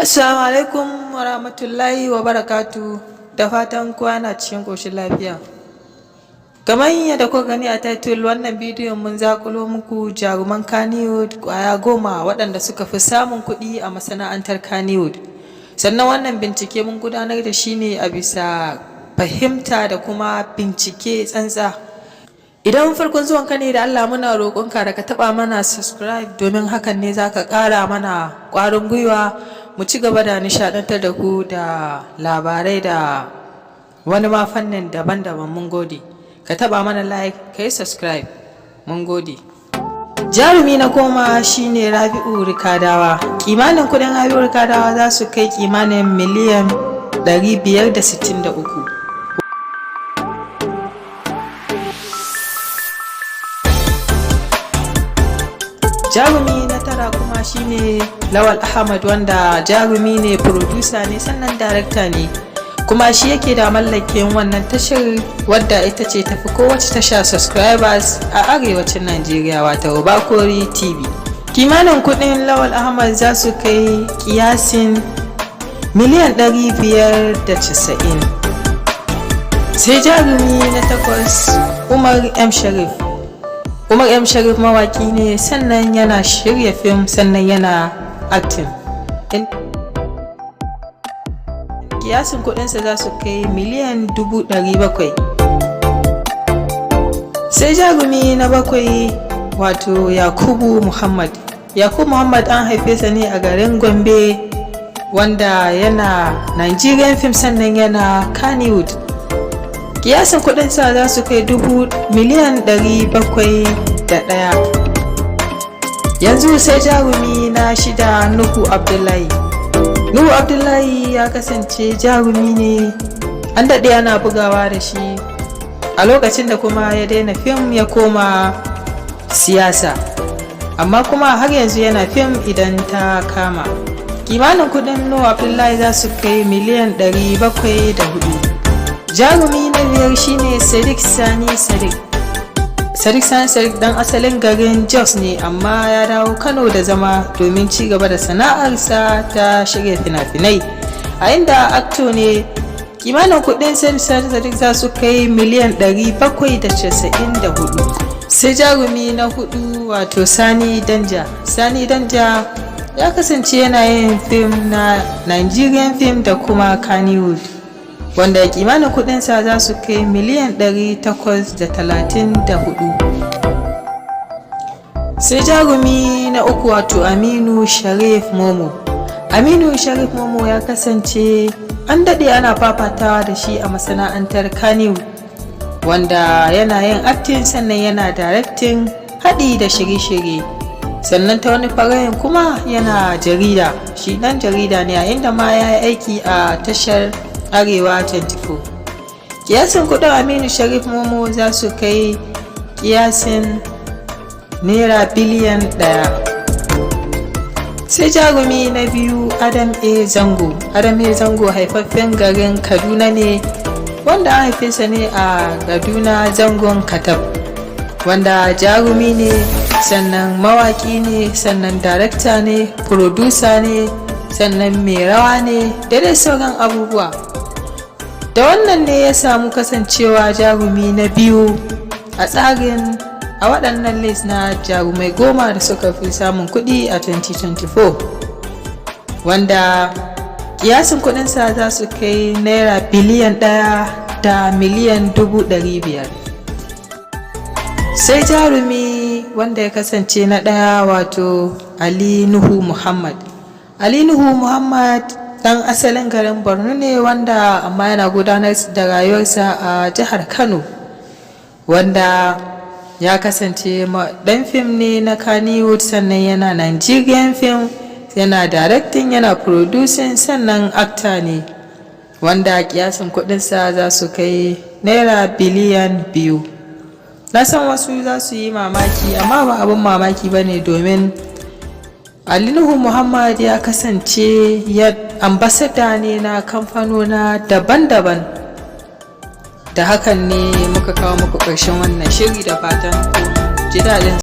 Assalamu alaikum wa rahmatullahi wa barakatu, da fatan kowa na cikin ƙoshin lafiya. Kamar yadda kuka gani a title wannan bidiyon, mun zakulo muku jaruman Kannywood ƙwaya 10 waɗanda suka fi samun kuɗi a masana'antar Kannywood. Sannan wannan bincike mun gudanar da shi ne a bisa fahimta da kuma bincike tsantsa. Idan farkon zuwan ka ne, da Allah muna roƙonka da ka taɓa mana subscribe, domin hakan ne za ka ƙara mana ƙwarin gwiwa mu ci gaba da nishaɗantar da ku da labarai da wani ma fannin daban-daban. Mun gode. Ka taɓa mana like, ka yi subscribe. Mun gode. Jarumi na 10 shine Rabi'u Rikadawa. Kimanin kuɗin Rabi'u Rikadawa za su kai kimanin miliyan 563. Jarumi na 9 kuma shine Lawal Ahmad, wanda jarumi ne, producer ne, sannan director ne, kuma shi yake da mallakin wannan tashar wadda ita ce tafi kowace tasha subscribers a arewacin Najeriya, wato Bakori TV. Kimanin kudin Lawal Ahmad za su kai kiyasin miliyan 590. Sai jarumi na 8, Umar M Sharif. Umar M Sharif mawaki ne, sannan yana shirya fim, sannan yana acting. Kiyasin kudinsa za su kai miliyan 700,000. Sai jarumi na 7, wato Yakubu Muhammad. Yakubu Muhammad an haife sa ne a garin Gombe, wanda yana Nigerian film, sannan yana Kannywood. Kiyasin kudinsa za su kai 701,000,000. Yanzu sai jarumi na 6, Nuhu Abdullahi. Nuhu Abdullahi ya kasance jarumi ne, an daɗe ana bugawa da shi, a lokacin da kuma ya daina fim ya koma siyasa, amma kuma har yanzu yana fim idan ta kama. Kimanin kudin Nuhu Abdullahi za su kai miliyan 704. Jarumi na 5 shine Sadiq Sani Sadiq. Sadiq Sani Sadiq dan asalin garin Jos ne, amma ya dawo Kano da zama domin ci gaba da sana'arsa ta shirya fina-finai, a inda actor ne. Kimanin kudin Sadiq Sani Sadiq za su kai miliyan 794. Sai jarumi na 4, wato Sani Danja. Sani Danja ya kasance yana yin fim na Nigerian film da kuma Kannywood, wanda kimanin kudinsa za su kai miliyan 834. Sai jarumi na 3, wato Aminu Sharif Momo. Aminu Sharif Momo ya kasance an daɗe ana fafatawa da shi a masana'antar Kannywood, wanda yana yin acting, sannan yana directing, haɗi da shirye-shirye, sannan ta wani farayin kuma yana jarida, shi ɗan jarida ne, a inda ma ya yi aiki a tashar Arewa 24. Kiyasin kudin Aminu Sharif Momo za su kai kiyasin naira biliyan 1. Sai jarumi na 2, Adam A Zango. Adam A Zango haifaffen garin Kaduna ne, wanda an haife sa ne a Kaduna, Zangon Katab, wanda jarumi ne, sannan mawaki ne, sannan darakta ne, producer ne, sannan mai rawa ne, da dai sauran abubuwa. Da wannan ne ya samu kasancewa jarumi na 2 a tsarin a waɗannan list na jarumai 10 da suka fi samun kuɗi a 2024, wanda kiyasin kuɗinsa za su kai naira biliyan 1 da miliyan 500,000. Sai jarumi wanda ya kasance na 1, wato Ali Nuhu Muhammad. Ali Nuhu Muhammad dan asalin garin Borno ne, wanda amma yana gudanar da rayuwarsa a jihar Kano, wanda ya kasance dan fim ne na Kannywood, sannan yana Nigerian film, yana directing, yana producing, sannan actor ne, wanda kiyasin kudinsa za su kai naira biliyan 2. Na san wasu za su yi mamaki, amma ba abin mamaki ba ne, domin Ali Nuhu Muhammad ya kasance ya ambassador ne na kamfanona daban-daban. Da hakan ne muka kawo muku ƙarshen wannan shiri, da fatan kun ji daɗin.